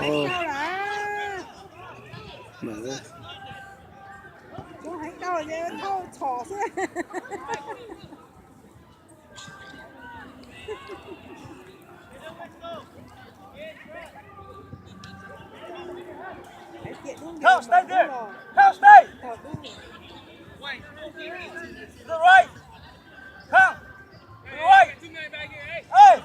Ua, mas, ua heev dhau ces thauj txhom xwb. Come, stay there. Come, stay. To the right. Come. To the right. Hey.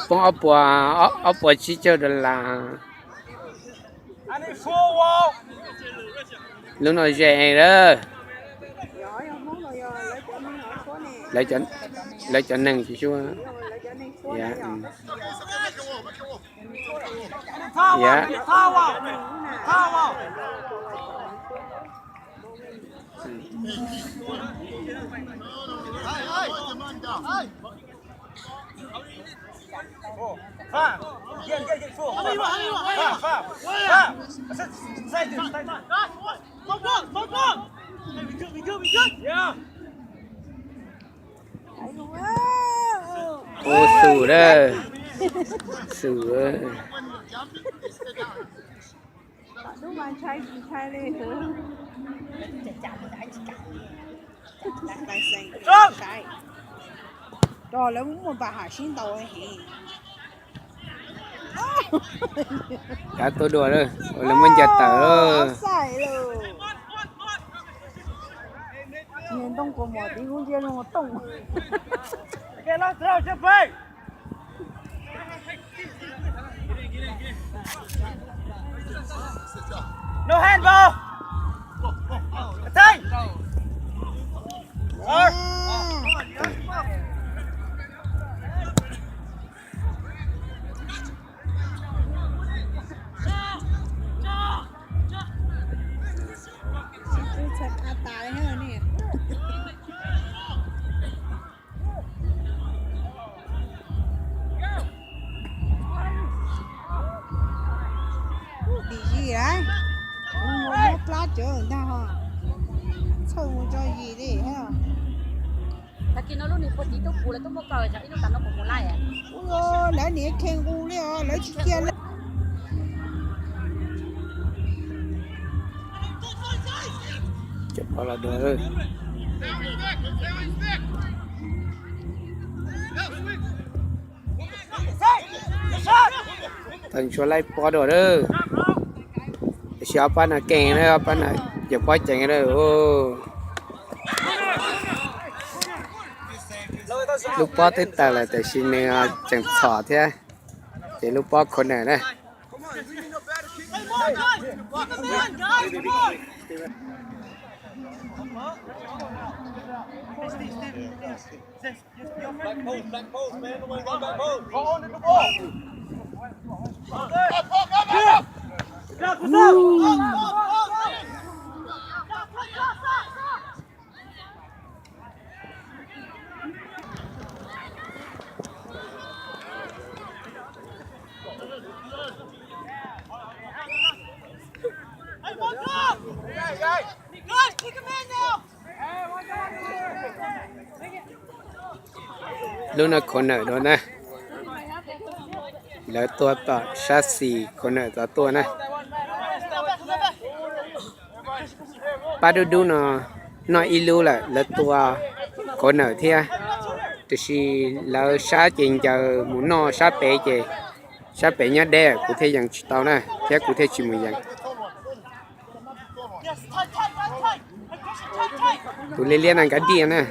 Poob ob puas, ob puas tsib caug dollar. Lub no ze lawm. Lawv cov neeg tsis tshua. Ua xum dab, xum. Rau lawv muab npam ham sib ntaus heev. Kav tuaj dua, lawv muab ncaws tawm. Niag ntoo kaus mom tiv kuv ntsia zoo tooj. No handball. Attack. Dim zis lawm, mus muab plab cawv ntag ho, txhawj mus tso zis li. Tag kis no lub niag puag tid tuaj puv lawv tuaj muab koj, ib lub tas no puas mus laij? Ua, lawv niam khe nqus li os, lawv tsis cia li. Cov pov los dua. Tau ntshua laij pob dua lawm. Tab sis ob pab no keej na, ob pab no yog pob ceev lawm. Lub pob twb tawm lawm tiam sis nws tseem txhom thiab. Ces lub pob corner na. Lub no corner dua na. Lawv tua tom sab xis corner tod tuaj na. Pab dub dub no noj ib lub lawm, lawv tua corner thiab. Tiam sis lawv sab ces ncaws mus noj sab pem ces sab pem nyob deb kuv thiaj yees tsis tau na, thiab kuv thiaj tsis mus yees. Tus liab liab no nkawd diaj na.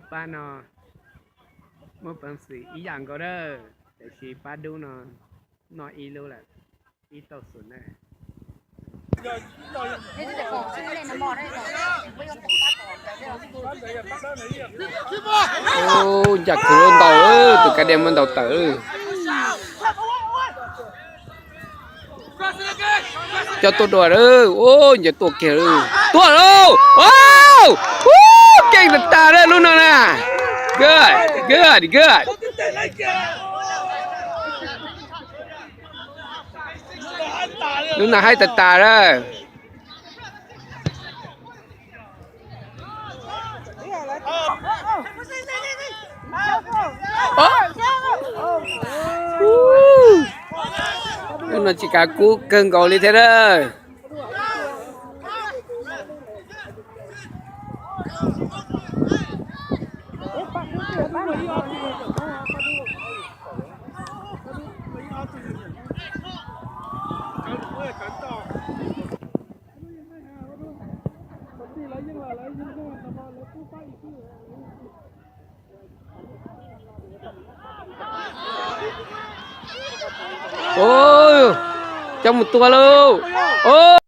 Pab no muaj peev xwm ib yam nkaus dawb, tiam sis pab dub no noj ib lub lawm, ib tauj xwm na. Ncav khwv ntaus, tus Kav Dias muab ntaus tawm. Coj tuaj dua, ub, ncav tuaj kiag, tuaj lauj, keej tas tas lub no na. Good, good, good. Lub no haib tas tas lawm. Lub no tsis kav kub kawg nkaus li thiab na. Coj mus tua lauj.